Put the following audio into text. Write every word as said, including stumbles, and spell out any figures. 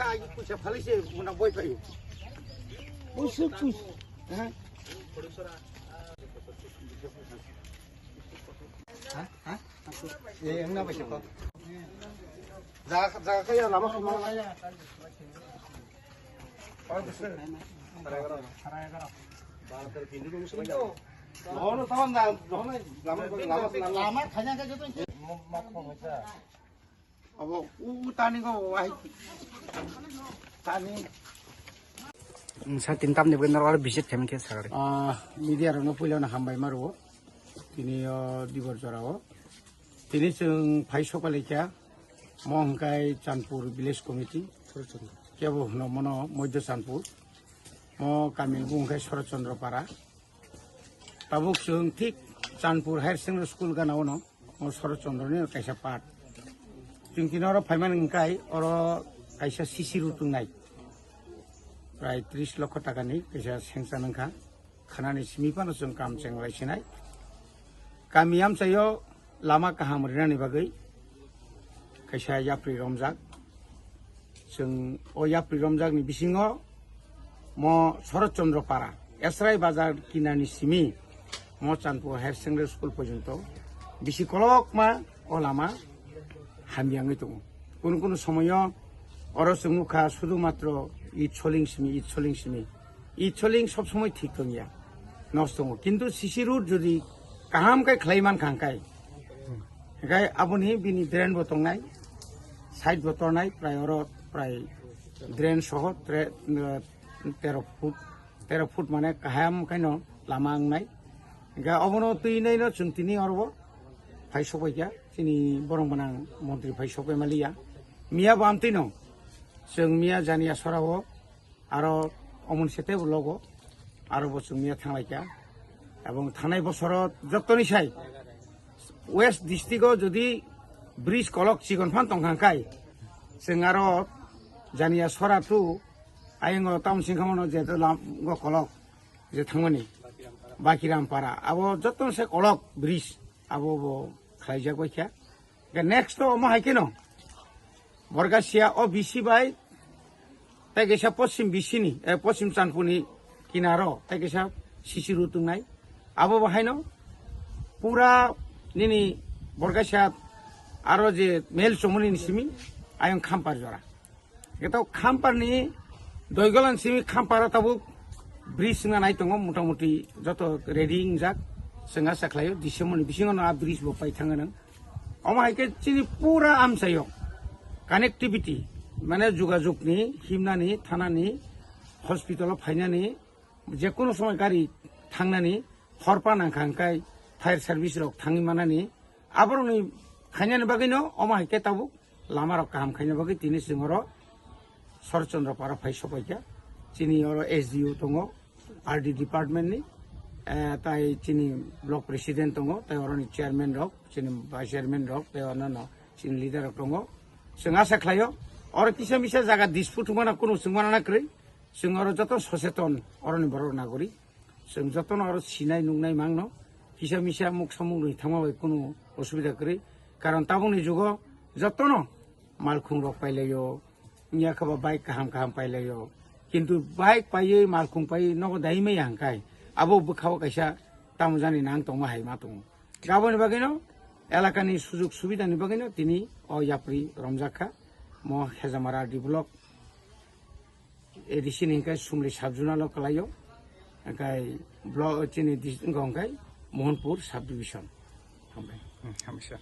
kha, agi puisa phalai se, muna boi phaio. Puisa, puisa. Ha? Ha? Ha? Eh, wngna bai se kho. Jaga, jaga khe ya lama khe ma. Dohono tamo na, dohono lama, lama, lama. Abo u, u tani go wahai. Tani. Sa tin tam ni bwkhak naro visit khaimani khe sakari. Ah, media rokno puila no hambai maro. Tini o dibor jora o. Tini chwng phai sokalaikha. Mo hwnkhe Chandpur Village Committee. Kebo hwno mono Moidya Chandpur. Mo kami bo hwnkhe Sharat Chandra Para. Tabuk chwng thik Chandpur Higher Secondary School gana ono, o Sharat Chandra ni kaisa part. Chwng tini oro phaimani hwnkhe oro kaisa C C road wngnai. Prai tris lokho taka ni kaisa sanction wngkha. Khanani simi phano chwng kam cheng lai sinai. Kami amchaio lama kaham rinani bagwi kaisa yapri romjak. Chwng o yapri romjakni bisingo mo Sharat Chandra Para, Esrai Bazar kinani simi mo Chandpur Higher Secondary School porjonto bisi kolokma o lama hamya wngwi tongo. Kunu kunu somoyo oro chwng nukha sudu matro it soling simi, it soling simi. It soling sob somoi thik tongya, nosto tongo. Kintu C C road jodi kaham khe khlai mankha hwnkhe, hwnkhe aboni bini drain bo tongnai, side bo tongnai, prai oro prai drain soho tre-, eh, tero foot, tero foot mane kaham khaino lama wngnai. Hwnkhe obono twi naino chwng tini oro bo phai sokbaikha, chini borong gwnang montri phai sokbai maliya. Miya bo amtwino chwng miya jani asora o aro omon sete bo logo, aro bo chwng miya thanglaikha. Ebong thangnai bosoro jottoni sai West district o jodi bridge kolok chikon phan tongkha hwnkhe, chwng aro janiya sora tu ayang o tamsing khamano je to lam go kolok je thangmani Bakiram Para. Abo jottoni sai kolok bridge abo bo khlaijak baikha. Hwnkhe next to omo hai kheno Borgasia o bisi bai tei kaisa poschim bisini, eh, poschim Chandpurni kinaro tei kaisa C C road wngnai. Abo bo haino pura nini Borgasia aro je mel chomoni ni simi ayang Khampar jora. Eto Khamparni Doigolan simi Khamparo tabuk bridge wngna nai tongo, motamuti joto ready wngjak. Chwng asa khlaio December ni bisingo no a bridge bo pai thangna nang. Omo hai khe chini pura amchaio connectivity, mane jogajogni, himnani, thanani, hospital o phainani, je kono somoi gari thangnani, horpa nangkha hwnkhe fire service rok thangwi manani, aborokni khainani bagwino omo hai khe tabuk lama rok kaham khaina bagwi tini chwng oro Sharat Chandra Para phai sokbaikha. Chini oro S D O tongo, R D department ni, eh, tai chini block president tongo, tai oroni chairman rok, chini vice chairman rok, tai onno chini leader rok tongo. Chwng asa khlaio, oro kisa misa jaga dispute wngmano kunu chwng mano na kwrwi, chwng oro joto soseton oroni borok nagori. Chwng jotono oro sinai nuknai mangno, kisa misa muk samung rwi thangma bai kunu osubida kwrwi. Karon tabukni jugo jotono malkhung rok pailaio, wngya khe bo bike kaham kaham pailaio. Kintu bike paiwi malkhung paiwi nogo dai maya hwnkhe abo bwkhao kaisa tamo jani nang tongma hai ma tongo. Aboni bagwino elakani sujug subidani bagwino tini o yapri romjak kha, mo Hejamara D block A D C ni hwnkhe Sumli sub zonal o kwlaio, hwnkhe block chini dis-, wngkha hwnkhe Mohanpur sub division. Hambai. Hmm, hamsa.